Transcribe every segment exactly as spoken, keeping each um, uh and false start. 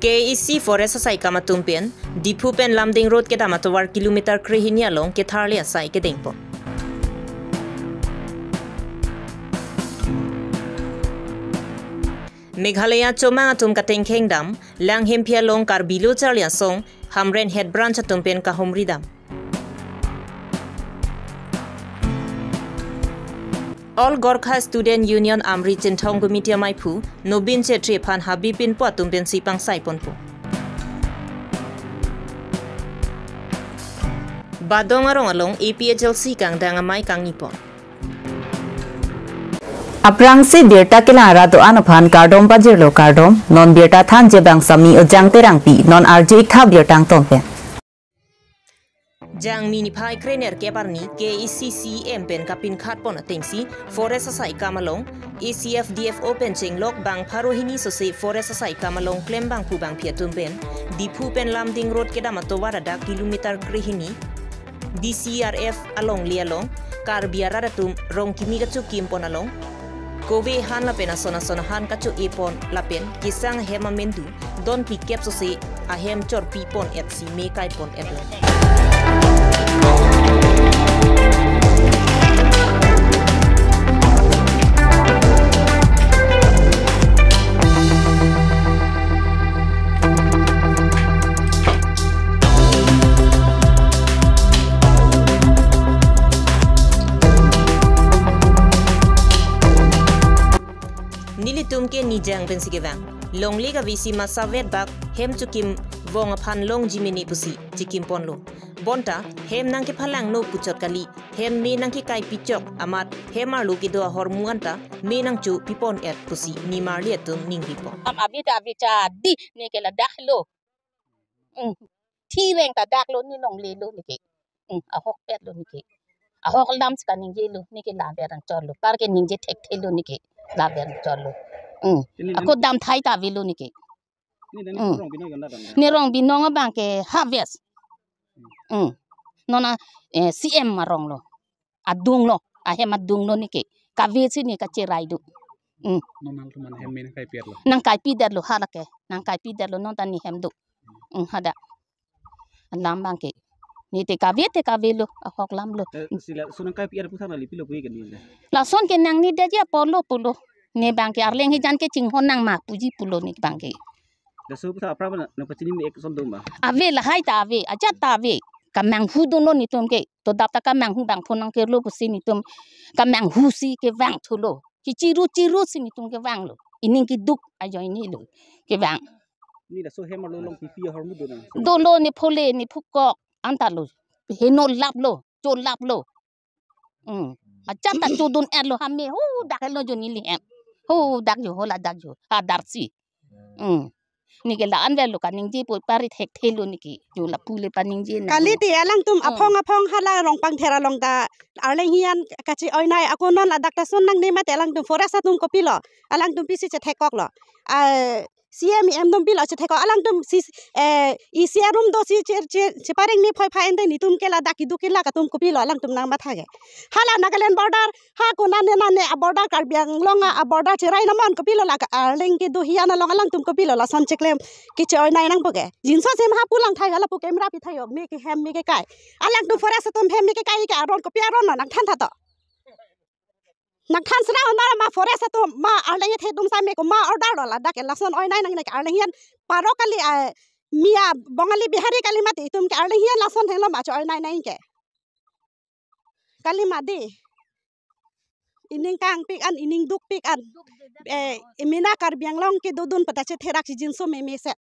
K A A C Forest asaikam atum pen Diphu pen Lumding Road kedam atovar kilometer krehini along ketharli asai kedengpon. Meghalaya chomang atum katengkheng dam, Langhemphi along Karbi Lo Charli Asong, Hamren Head Branch atum pen kahumri dam. All Gorkha Student Union Amri Chinthong Committee amaiphu Nobin Chetri aphan Habib Rinpo atum pensi pangsai ponpo. Badong arong along A P H L C kangdang amei kangni pon. Aphrangsi birta kelang ra do-an aphan kardom pajirlo kardom, non birta thanji abang Sami Ojang Terangpi, non arju-ik tha birta angton pen. Jangmi niphai krenerkep arni K A A C C E M pen kapinkhat pon atengsi Forest asaikam along A C F D F O pen chenglok bang pharo hini sose Forest asaikam along klem bangphu bangphi atum pen Diphu pen Lumding Road kedam atovar adak kilometer krehini D C R F alongle along Karbi arat atum rong kimi kachokim pon along kove han lapen ason ason ahan kacho-e pon lapen kesang ahem amendu don pikep sose ahem chorpi pon etsi me kai pon etlo. Nelitum ke Nijang pensi kevang. Longle kavesi masa vetbak hem chokim vong aphan longji mene pusi chikim ponlo. Bonta hem nangkephalangno puchot kali, hem me nangkekai pichok amat hem arlo kedo ahormu anta me nangchopi pon et pusi nimarli atum ningri pon. Am ave ta ave cha di neke ladak lo. Mm. Thi veng ta dak lo, ne longle lo neke. Mm, ahokpet lo neke. Ahok lam si kaningje lo neke, laver nangchor lo. Par keningje thekthe lo neke. Laver nangchor lo. Mm. Ako dam thai ta ave lo neke. Ni dan ni Mm. rong binong yon dam. Ne rong binong abang ke harvest. Mm. Nona, eh, C M arong lo. Adung lo, ahem adung lo neke. Kavesi ne kacherai do. Mm. Non nangtum an hem me nangkaipi-et lo. Nangkaipi-det lo hala ke. Nangkaipi det lo non ta ne hem do. Mm, hadak. Alam abang ke. Ne te kave te kave lo, ahok lam lo. Eh, si lason nangkaipi-et aphuthak nangli pilo puji ke ne le. Lason ke nang ne daji apor lo pulo. Ne abang ke Arleng hijan ke chinghon nang ma puji pulo ne abang ke. Laso aphuthak aphrang nangpachini me ek son doma. Ave lahai ta ave, ajat ta ave. Kamanghu dunlo netum ke. To dap ta kamanghu bang phonang kerlo pusi netum kamanghu si kevang thulo. Kechiru chiru si netum kevang lo. Ining keduk ajoine lo kevang. Ne laso hem arlo long pipi ahormu do nang. Dolo ne phole ne phukok anta lo. Heno lap lo, cho lap lo. Hmm. Ajat ta chodun-et lo hame. Hu dak lo jo neli hem. Hu dak jo, ho ladak jo. Hadak si. Hmm. Neke la-an ave lo kaningje pu pari thekthe lo neke. Jo lapu le paningje na. Kali ti alangtum Hmm. aphong aphong hala Rongpangther along ta Arleng hian kache-oinai ako non ladak ta son nangne mate alangtum forest atum kopilo. Alangtum pisi chethek-ok lo. Ah, C M E M atum pilo chethek-ok. Alangtum si, eh, isi arum do si che, che, chepareng ni phoi phai ende netum ke ladak keduk kelak atum kopilo alangtum nangmatha ke. Hala Nagaland border, ha ko nane nane a border Karbi Anglong a, a border cherai namon kopilo la ka Arleng kedo hian along alangtum kopilo lason cheklem keche-oinai nangpo ke. Jinso sem ha pulang thai hala pu camera pi thai-o me ke hem me kekai. Alangtum forest atum hem me kekai ke aron kopi aron lo nangthan tha to. Nangthan sra onar ma forest atum ma Arleng ethe atum sa me ko ma order lo ladak ke lason oinai nangne ke Arleng hian paro kali a mi a Bongali Bihari kali mati itum ke Arleng hian lason helo ma cho-oinai nang ke. Kali ma di. Ining kangpik an, ining dukpik an. Eh, imina Karbi Anglong kedodun pata chetherak si jinso meme se.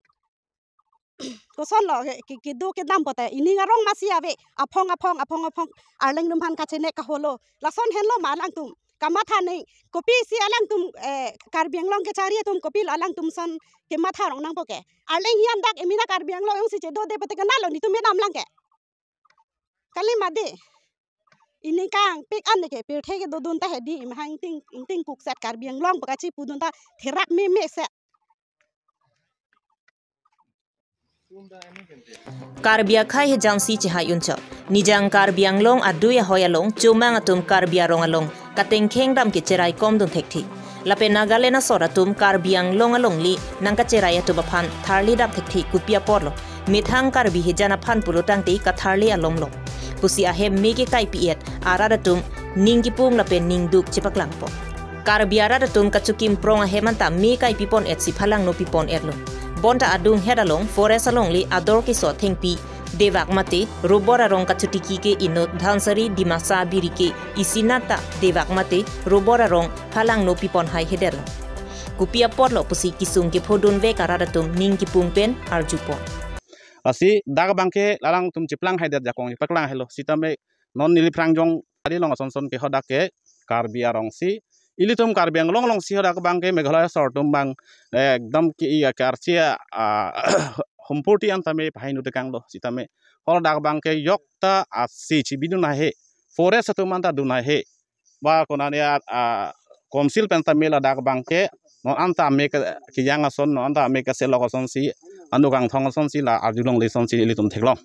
Koson lo ke, ke, kedo kedam pote. Ining arong masi ave. Aphong, aphong, aphong, aphong. Arleng atum aphan kachene kaholo. Lason henlo ma alangtum. Kamatha ne. Kopisi alangtum, eh, Karbi Anglong kechari atum kopilo alangtum son kematha rong nangpo ke. Arleng hian dak imina Karbi Anglong jongsi chedo de pote kenalo netum me damlang ke. Kali ma di. Ining kangpik an ke pirthe kedodun ta hedi imhang ting, ingting kukset Karbi Anglong pakachi pudun ta therak meme se. Karbi akhei hijan si chehai unchot. Nijang Karbi Anglong adui ahoi along chomang atum Karbi arong along katengkheng dam kecherai komdun thekthe. Lapen Nagaland asor atum Karbi Anglong alongle nangkacherai atum aphan tharli dam thekthe kopi apotlo. Methang Karbi hijan aphan pulo tangte katharli alomlo pusi ahem me kekaipi-et arat atum ning kipung lapen ningduk chepaklangpo. Karbi arat atum kachokim prong ahem anta me kaipipon-et si phalangno pipon-etlo. Bonta adunghet along forest alongle ador keso thengpi devak mate robor arong kachotiki ke inut Dhansiri Dimasa biri ke isinat ta devak mate robor arong phalangno pipon haihedetlo. Kopi apotlo pusi kesung kephodunvek arat atum ning kipung pen arjupon. Lasi dak abangke alangtum cheplang haidet, jakong chepaklang hailo. Sitame non neli phrang jong adi long asonson ke hadak ke Karbi arong si, ilitum Karbi Anglong along si hadak abangke Meghalaya asor atum abang, eh, ekdom ke iya ke arsi a, ah, humpurti an tame pahai nu tekanglo. Sitame hadak abangke yok ta asi chibidun ahe, forest atum anta dun ahe, ba konane a, ah, council pen tame ladak abangke non anta ame ke kejang ason, non anta ame keselok ason si, anu kangthong ason si la arjulongle ason si ilitum theklong.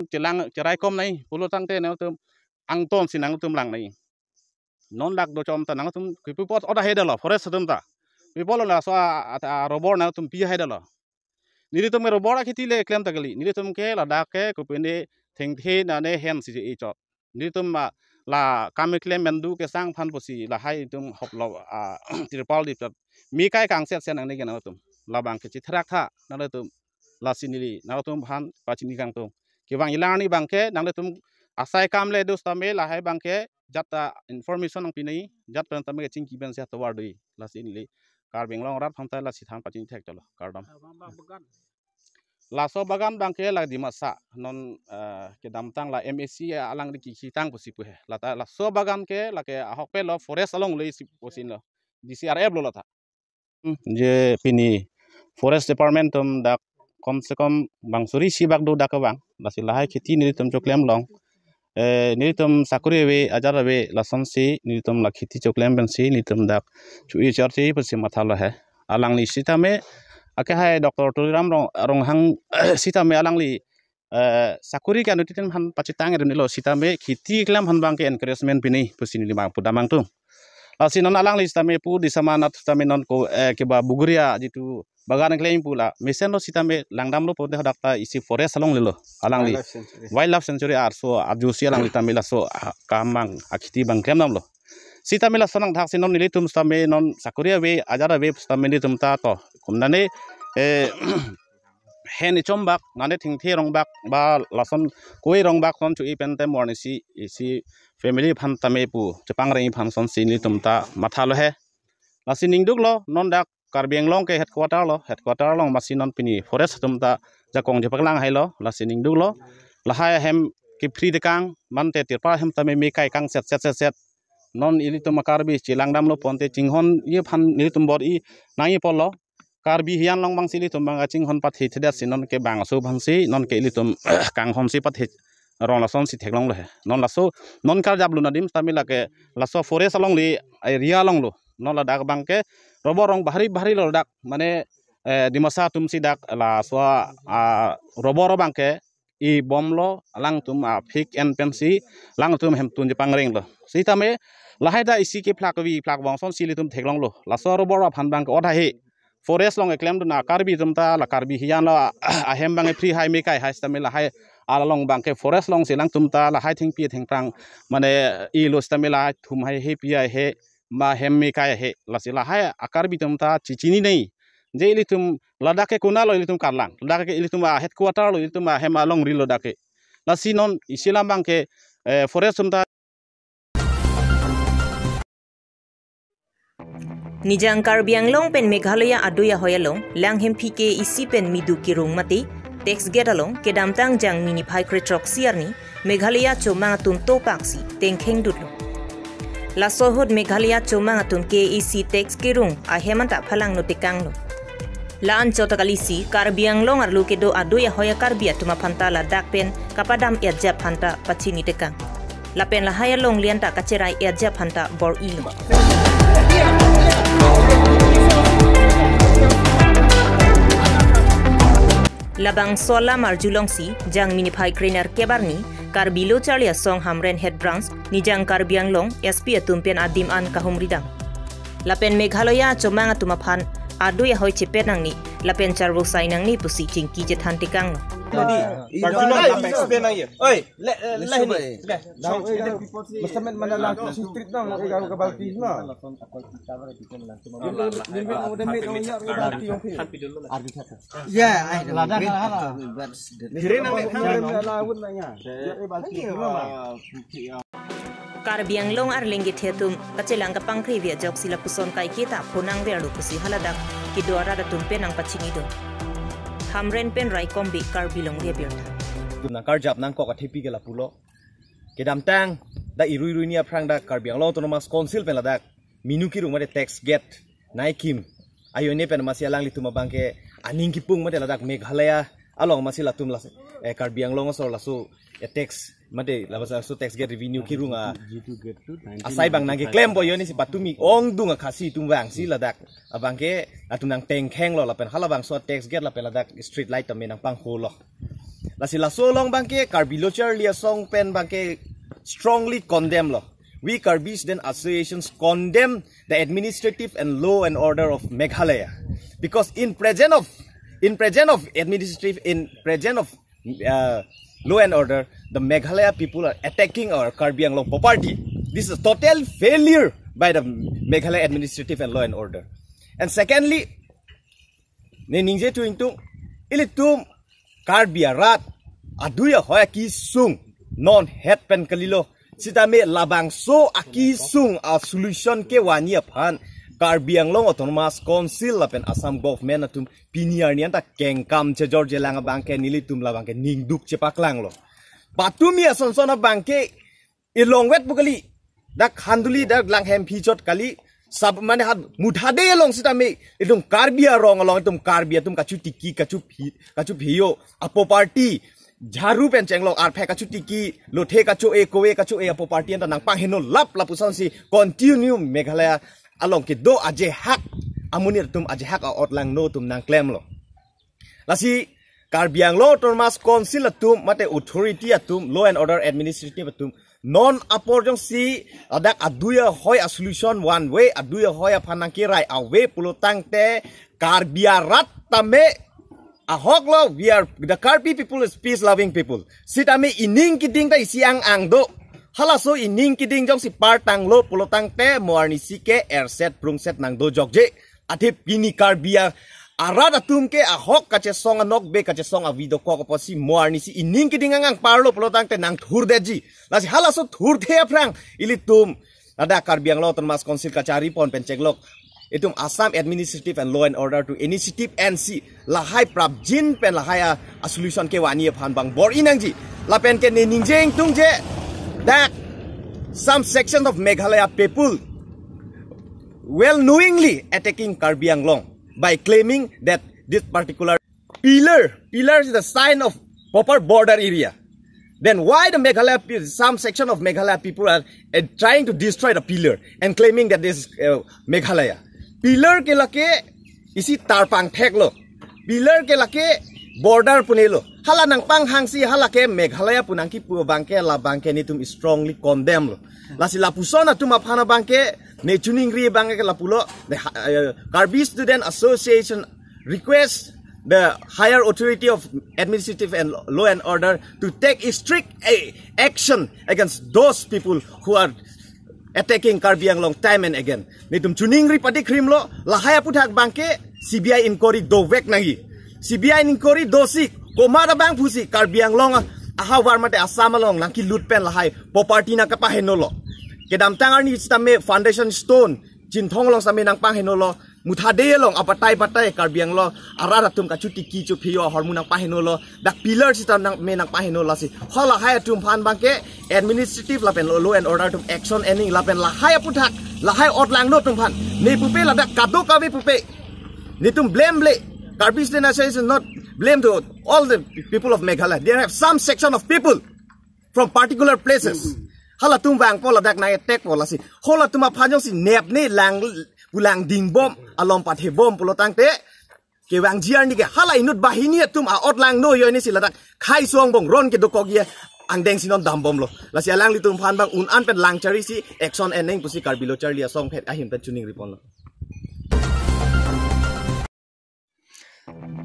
Chelang cherai kom nai pulo tangte nangtum angton si nangtum lang nai. Non dak do chom ta nangtum kipu apot oda haidet lo forest atum ta. Pipolo laso a, a, a robor nangtum pi haidet lo. Nelitum ke robor akheti le klem ta kali. Nelitum ke ladak ke kopine thengthe nane hen si je ichot. Nelitum ma la kam keklem mendu kesang aphan pusi lahai atum hoplo, ah, tirpal dipchot. Me kai kangset sen nangne ke nangtum. Labang ke chitherak tha nangtum. Lasi neli nangtum aphan pachini kangtung. Kevang ilang arni abangke nangtum asai kam le do sitame lahai abangke jat ta information nangpi nai, jat pen tame kachingki pen si atovar dui. Lasi neli Karbi Anglong arat aphan ta lasi than pachini thek cholo. Kardom. Abang, abang, bagan. Laso bagan abangke la Dimasa non, eh, kedamtang la M A C alangli kikhi tang pusi pu he. Lata laso bagan ke lake ahokpet lo, forest alongle si pusi lo. D C R F lo lata. Hmm, je pini forest department atum dak kom se kom bang suri isi bak do dak abang. Lasi lahai kheti nelitum choklem long. Eh, nelitum sakori ave, ajar ave, lasonsi nelitum la kheti choklem pensi nelitum dak chu-i chor si pusi mathalo he. Alangli sitame, ake hai Doctor Tuliram Rong, Ronghang sitame alangli, eh, sakori ke anuttin aphan pachitang erim nilo sitame kheti keklem aphan abangke encouragement pi nai pusi neli abang pudam angtung. Lasi non alangli sitame pu di sama nat sitame non ko, eh, keba Buguria jitu bagan keklem pu la mesen lo sitame langdamlo pute hadak ta isi forest alongle lo alangli. Wildlife sanctuary. Wildlife sanctuary arso arjusi alangli tame laso, ah, kam abang akheti abang klemdamlo. Sitame laso nangthak si non nelitum sitame non sakori ave, ajar ave sitame nelitum ta to. Kumnane, eh, hen ichom bak, nane thengthe rong bak, ba lason koi rong bak son chu-i pen te morning si, isi family aphan tame pu, chepangri aphan sonsi nelitum ta mathalo he. Lasi ningduk lo, non dak Karbi Anglong ke headquarter lo, headquarter along masi non pini forest atum ta jakong chepaklang hailo, lasi ningduk lo. Lahai ahem kepri dekang, mante tirpal ahem tame me kai kangset set set set. Non ilitum a Karbi chelangdamlo pute chinghon-i aphan nelitum bor-i nang-i polo. Karbi hijan along abang si ilitum abang chinghon pathe thedet si non ke bangso aphan si non ke ilitum kanghon si pathe rong lasonsi theklonglo he. Non laso non karjap lun adim sitame lake laso forest alongle area alonglo. Non ladak abangke robor rong bahari bahari lo dak mane, eh, Dimasa atum si dak laso a, ah, robor abangke ibomlo alangtum aphik en pensi alangtum hemtun chepangringlo. Sitame lahai ta isi kephlak vi phlak bong sonsi ilitum theklonglo. Laso robor aphan abangke oda he. Forest along keklemdun a Karbi atum ta la Karbi hijan lo ahem abangke free hai me kai hai sitame lahai along abangke forest alongsi alangtum ta lahai thengpi thengphrang mane ilo sitame lahai thum hai he pi hai he ma hem me kai he lasi lahai a Karbi atum ta chichini nai. Je ilitum ladak ke konat lo ilitum karlang. Ladak ke ilitum a headquarter lo ilitum ahem alongri lo dak ke. Lasi non isi alam abangke, eh, forest atum ta Nijang Karbi Anglong pen Meghalaya adui ahoi along, Langhemphi K A A C pen miduk kerung mate, tax gate along, kedamtang Jangmi niphai krethrok isi arni, Meghalaya chomang atum topaksi, tengkheng dutlo. Laso ahut Meghalaya chomang atum K A A C tax kerung, ahem anta phalangno tekanglo. La-an chot ta kalisi, Karbi Anglong arlo kedo adui ahoi a Karbi atum aphan ta ladak pen kapadam erjap aphanta pachini tekang. Lapen lahai alongle anta kacherai erjap aphanta bor-ilo. Labangso alam arjulongsi, Jangmi niphai krenerkep arni, Karbi Lo Charli Asong Hamren Head Branch, Nijang Karbi Anglong, S P atum pen adim an kahumridam. Lapen Meghalaya achomang atum aphan adui ahoi chepet nangne lapen charvo sai nangne pusi chingki chethan tekanglo. Tadi, Arjuna, explain nang ye. Oi, le, le, le, le. Masa met mana lang street nang, ega ka balti na. Ya, ai, ladak, ladak. Karbi Anglong arleng kethe atum kachelang kapangkri vi ajoksi lapuson kaike ta phonang verlo pusi haladak kedo arat atum pen nangpachinidun. Hamren pen Raikom Bey, Karbi Longri Abirta. Nangkarjap nangkok athepi ke lapulo. Kedamtang dak irui rui ni aphrang dak Karbi Anglong Autonomous Council pen ladak minu kirung mate tax gate nangkekim ajoine pen masi alanglitum abangke aning kipung mate ladak Meghalaya along masi latum las, eh, Karbi Anglong asor laso, eh, tax mate labangso tax gate revenue kirung a asai abang nangkeklempo ajoine si patumi ongdung akhasi atum vangsi ladak abangke latum nangtengkhenglo lapen halabangso tax gate lapen ladak street light tame nangpangkhulo. Lasi laso along abangke Karbi Lo Charli Asong pen abangke strongly condemn lo. We Karbi Student Associations condemn the administrative and law and order of Meghalaya, because in present of, in present of administrative, in present of, uh, law and order, the Meghalaya people are attacking our Karbi Anglong property. This is a total failure by the Meghalaya administrative and law and order. And secondly, ne ningje tu ingtung, ilitum Karbi arat adui ahoi akisung non het pen kalilo. Sitame labangso akisung a solution kevanji aphan Karbi Anglong Autonomous Council lapen Assam government atum pini arni anta kengkam chejor jelang abangke nelitum labangke ningduk chepaklanglo. Patumi asonson abangke ilongvet pu kali, dak khanduli, dak langhem phichot kali, sab mane hat muthade along sitame itum Karbi arong along itum Karbi atum kachutiki, kachuphi, kachuphiyo a property, jharu pen chenglok arphe kachutiki, lothe kacho-e, kove kacho-e a property anta nangpanghenolap lapusonsi continue Meghalaya along kedo ajehak amonit atum ajehak a-otlangno atum nangklemlo. Lasi Karbi Anglong Autonomous Council atum mate authority atum, law and order administrative atum non apor jongsi ladak adui ahoi a solution one way, adui ahoi aphan nangkirai ave pulo tangte Karbi arat tame ahoklo, we are, the Karbi people is peace loving people. Sitame ining keding ta isi ang-ang do. Halaso ining keding jongsi partanglo pulo tangte mo arnisi ke erset prungset nangdojokje. Athe pini Karbi a-, arat atum ke ahok kachesong anokbe kachesong avi dokok apotsi mo arnisi ining keding ang-ang parlo pulo tangte nangthurdetji. Lasi halaso thurthe aphrang ilitum ladak Karbi Anglong Autonomous Council kachari pon pen chenglok itum Assam Administrative and Law and Order to initiative and si lahai prapjin pen lahai a, a solution kevanji aphan bang bor-i nangji. Lapen ke ne ningje ingtungje dak some section of Meghalaya people well knowingly attacking Karbi Anglong by claiming that this particular pillar, pillar is the sign of proper border area. Then why the Meghalaya, pe- some section of Meghalaya people are uh, trying to destroy the pillar and claiming that this is uh, Meghalaya? Pillar ke lake isi tarpang theklo. Pillar ke lake border pu helo. Hala nangpanghangsi hala ke Meghalaya pu nangkipu abangke labangke netum strongly condemn lo. Lasi lapuson atum aphan abangke ne chuningri abangke lapulo. The uh, Karbi Student Association request the higher authority of administrative and law and order to take a strict a- action against those people who are attacking Karbi Anglong time and again. Netum chuningri patikrimlo, lahai aputhak abangke C B I inquiry dovek nangji. C B I inquiry dosi komat abang pusi Karbi Anglong ahavar mate Assam along nangkilut pen lahai property nangkapahenolo. Kedamtang arni sitame foundation stone Chinthong along sitame nangpanghenolo. Muthade along abatai batai Karbi Anglong arat atum kachutiki chuphiyo ahormu nangpahenolo. Dak pillar sitame nangpahenolo si. Halahai atum aphan abangke administrative lapen law and order atum action ening lapen lahai aputhak lahai otlangno atum aphan. Ne pupe ladak kadokave pupe. Netum blame ble. Karbi Student Association is not blame to all the people of Meghalaya. There have some section of people from particular places. Halatum vangpo ladak nang-attack po lasi. Halatum aphan jongsi nepne lang pulang dingbom along pathebom pulo tangte kevangji arni ke hala inut banghini atum a-otlangno ajoine si ladak khai song bong ron kedokok ye angdeng si non dambomlo. Lasi alanglitum aphan bang un-an pen lang charisi action ening pusi Karbi Lo Charli Asong phet ahin pen chuningri ponlo.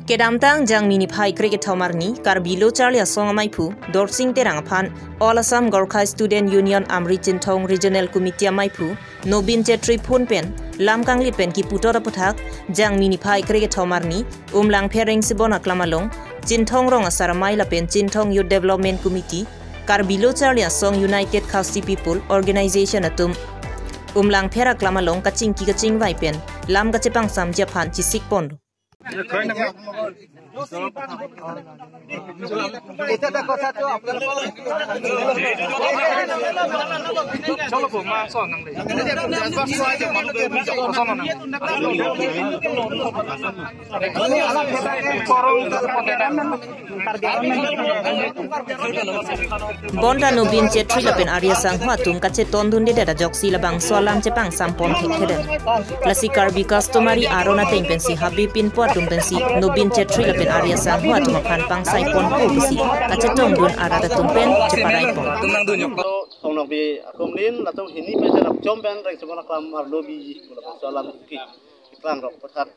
Kedamtang Jangmi niphai krekethom arni Karbi Lo Charli Asong amaiphu Dorsing Terang aphan All Assam Gorkha Student Union Amri Chinthong Regional Committee amaiphu Nobin Chetri phone pen lam kanglit pen kiputot aputhak Jangmi niphai krekethom arni Umlangpher Rengsibon Aklam along Chinthong Rong Asar Amei lapen Chinthong Youth Development Committee, Karbi Lo Charli Asong United Khasi People Organization atum Umlangpher Aklam along kachingki kachingvai pen lam kachepangsamji aphan chisik ponlo. Bonta Nobin Chetri lapen Arya Sangho atum kachetondundedet ajoksi labangso alam chepangsam pon thekthedet. Lasi Karbi customary aron ateng pensi Habib Pinpo atum pensi Nobin Chetri lapen Arya Sangho atum aphan pangsai ponpo pusi kachetongdun arat atum pen cheparai pon. Thong Nokbe akumlin latum hini pen cherap chom pen Rengsibon Aklam arlo bi labangso alam ki klang rok pathak.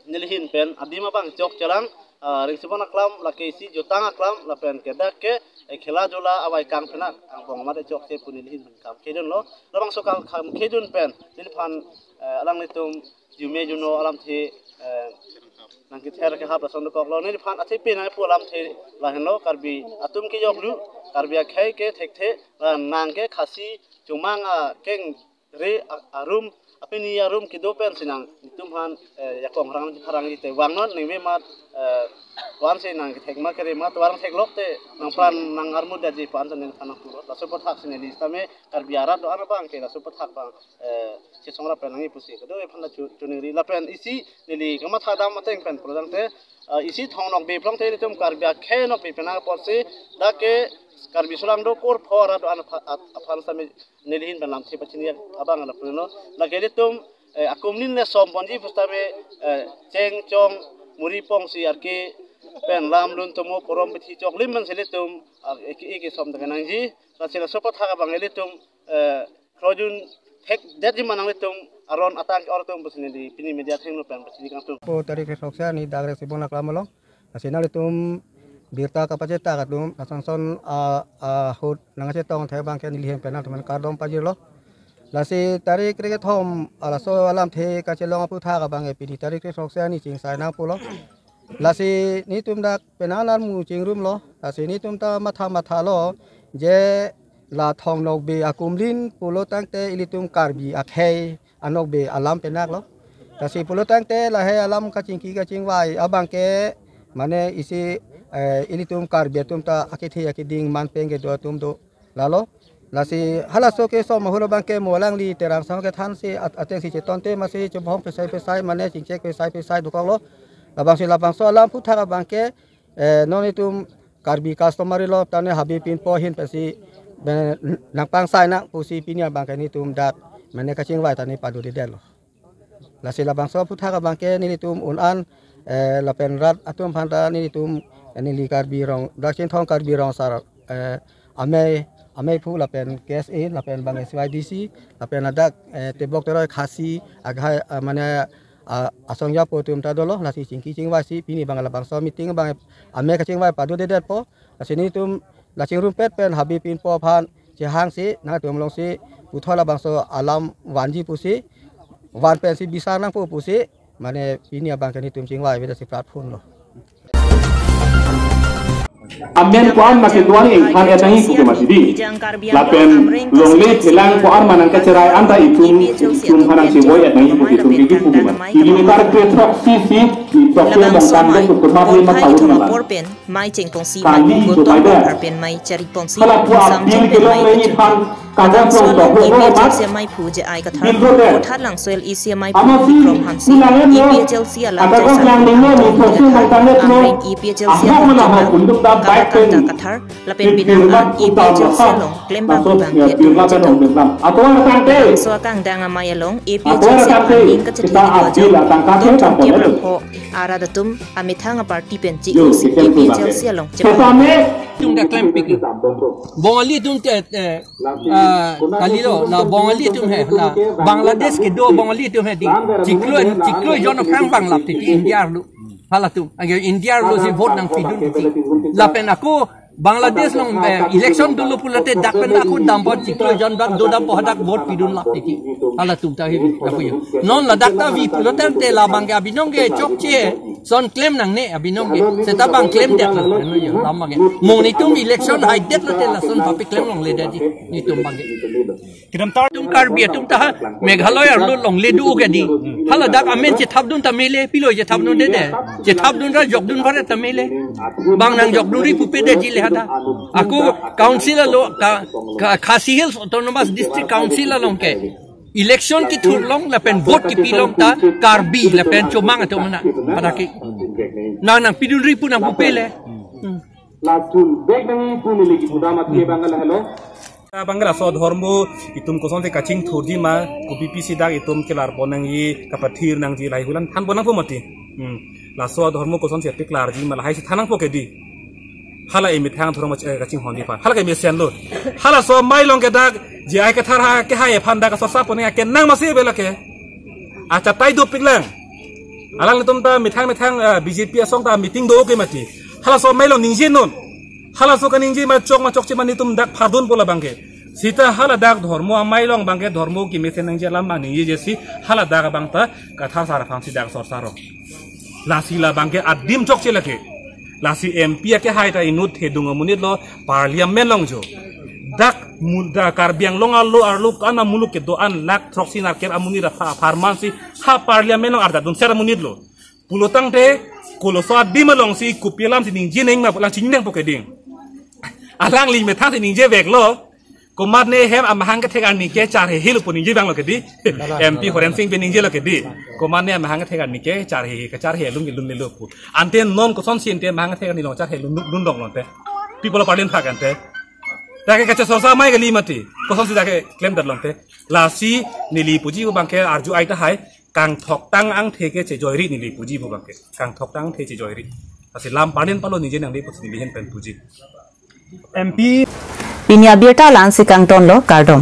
Nelihin pen adim abang chok chelang, ah, Rengsibon Aklam lake isi jutang aklam lapen kedak ke, eh, khela jula avai kang penak angbong mate chokche pu nelihin pen kam kejun lo. Labangso kam, kam kejun pen neliphan, eh, alanglitum jume juno alamthe, eh, nangkether kehap lason dokok lo. Neliphan athepi nangpu alamthe lahenlo, Karbi atum kejok lu, Karbi akhei ke thekthe, la nang ke Khasi chomang akeng re a-, arum, apini arum kedo pensi nangtum aphan, eh, jakong rang pharang ite vangnon ningve mat, eh, vansi nangkethek ma kere ma tovar theklok te nangpran nang armut daji pu-an ta neliphan nangpulo. Laso aputhak si neli sitame Karbi arat do-an abang ke laso aputhak abang, eh, chesong rap pen nangji pusi kedo ephan ta chu-, choningri lapen isi neli kamatha dam ateng pen pulotangte, eh, isi Thong Nokbe pulotangte nelitum Karbi akhei Nokbe penang apotsi dak ke Karbi sulang do kur pho arat do-an apha-, at-, aphan sitame nelihin pen lamthe pachini abang lapulo. Lake ilitum, eh, akumlin le som ponji pusitame, eh, cheng chong muri pongsi arke pen lam lun tomo porom pithi choklim man si ilitum, ah, eke eke som ta kenangji. Lasi laso aputhak abang ilitum, eh, krojun thekdetji ma nanglitum aron atang ke-or atum pusi neli pini media athengno pen pachini kangtung. Po tarik kre-throksi arni dak Rengsibon Aklam along. Lasi nanglitum birta kapachetak atum, lason son, ah, ah, ahut nangkachetong thek abang ke nelihin pen nangtum aphan kardom pajirlo. Lasi tarik krekethom, ah, laso alamthe kachelong aputhak abang ke pini tarik kre-throksi arni chingsai nangpulo. Lasi nelitum dak penang alarmu chingrumlo. Lasi nelitum ta matha mathalo je la Thong Nokbe akumlin pulotangte ilitum Karbi akhei anokbe alam penaklo. Lasi pulotangte lahei alam kachingki kachingvai abang ke mane isi, eh, ilitum Karbi atum ta akethe akeding man pen kedo atum do lalo. Lasi halaso ke som ahut abang ke mo alangli Terang Sangho kethansi at-, atengsi chetonte masi chubhong pesai pesai mane chingchek pesai pesai dokoklo. Labangsi labangso alam aputhak abang ke, eh, non itum Karbi customary law tane Habib Pinpo ahin pensi, eh, nangpangsai nang pusi pini abang ke nelitum dak mane kachingvai tane padodedetlo. Lasi labangso aputhak abang ke nelitum un-an, eh, lapen rat atum aphan ta nelitum, eh, neli Karbi Rong, dak Chinthong Karbi Rong Asar, eh, Amei, Ameiphu lapen K S A lapen bang S Y D C lapen ladak, eh, Teblok Teroi Khasi akhei, eh, mane, ah, asong japo atum ta dolo. Lasi chingki chingvaisi pini abang labangso meeting abang amei kachingvai padodedetpo. Lasi nelitum la chingrumpet pen Habib Pinpo aphan chehangsi nangtum alongsi puthot labangso alam vanji pusi, van pensi bisar nangpo pusi, mane pini abang ke nelitum chingvai avedetsi platform lo. Amen ko-an ma kedo-an ingthan-et nangji pu ke mati dei. Lapen longle thelang ko-an ma nangkacherai anta itum, itum aphan nangchevoi-et nangji pu ke itum ke kipu ke mati. Kilometer kre-throksi si, itum ke bang tangdok ke kurma le ma thaun ma la. Mai chengpongsi, kali mai jo pai dei. Pen mai chari pongsi. Hala pu appeal kelong le iphan kagos long tok ho mat. Mai phu je ai kathar. Bil ro dei. Kothat Langso L A C mai phu. Ama si Vikram Hanse. Kulang em lo. A P H L C alam. Kagos lang ning lo ni phosi mang tangdok lo. Ahok mana ho kunduk da baik pen. Kathar. Lapen binang a A P H L C along klembang bangke tum jatong. Atovar tangte. Langso akangdang amei along A P H L C aning kachethang kita appeal atangka ke tang pon. Arat atum amethang a party pen chi usi A P H L C along chepa. Tum da klempik. Bongali tum te, eh, ah, kali lo, la Bongali tum he, la Bangladesh kedo Bongali tum he dei. Chiklo, chiklo jon aphrang bang lap te India arlo. Halatum, age India arlo si vote nangpidun titi. Lapen ako Bangladesh along, eh, election dolo pulote dak pen ako dampo chiklo jon bak do dampo hadak vote pidun lap titi. Halatum ta hibi, lapu yo. Non ladak ta vi pulote te labang ke abinong ke chokche. Son klem nangne abinong ke. Seta bang klemdet lo. Ano yo, labang ke. Mo netum election haidet lote lason papi klem longledet di. Netum bang ke. Kedamtang atum Karbi atum ta ha Meghalaya arlo longle do ke di. Haladak amen chethapdun ta mele, pilo chethapdunde de. Chethapdun ra jokdun pare ta mele. Bang nangjokdunri pupe de ji le hada. Ako council alo ka, ka Khasi Hills Autonomous District Council along ke election kethur long lapen vote kepi long ta Karbi lapen Chomang atum mana. Pada ke. Nang nangpidunri pu nangpupe le. Hmm. Lason bek nang pu neli kipu dam athe Bangla helo. Bangla laso adhormo itum kosonsi kachingthurji ma, kopi pisi dak itum kelar pon nangji, kapathir nangji lahai hu alam than pon nangpo mati. Hmm. Laso adhormo kosonsi apik klarji ma lahai si than nangpo ke di. Hala emethang adhormo, eh, kachinghonji aphan. Hala ke mesen lo. Halaso amei along ke dak J I Kathar ha kehai aphan dak sorsa pon nangji akenang masi bela ke. Achatai dopik lang. Alanglitum ta methang methang, eh, B J P asong ta meeting do ke mati. Halaso amei along ningje non. Halaso kaningje ma chok ma chokche ma netum dak phardunpo labang ke. Seta haladak adhormo amei along abang ke adhormo kemesen nangji alam abang ningjeje si haladak abang ta Kathar sar aphan si dak sorsa ro. Lasi labang ke adim chokche lake. Lasi M P akehai ta inut thedung amonit lo, parliament along jo. Dak mul-, dak Karbi Anglong arlo arlo ko-an amuluk kedo-an lakh throksi nerkep amonit apha-, apharman si ha parliament along arjadun ser amonit lo. Pulotangte koloso adim alongsi kopi alam si ningje nang ma pu alang chinine nangpo ke ding. Alangli methang si ningjevek lo. Komatne hem amahang kethek arni ke charhehe lo pu ningje abang lo ke di. M P Horensing pen ningje lo ke di. Komatne amahang kethek arni ke charhehe, kacharhe alun ke lunle lo pu. Ante non kosonsi ante amahang kethek arni along charhe lun, lun long lo ante. People of Parliament phak ante. Dak ke kachesorsa amei kali mati. Kosonsi dak ke klemdet lo ante. Lasi neli puji pu abang ke arju ai tahai. Kangthoktang angthe ke chejoiri neli puji pu abang ke. Kangthoktang angthe chejoiri. Lasi lam panin palo ningje nangde pusi neli ahin pen puji. M P. Pini abirta la-ansi kangtonlo, kardom.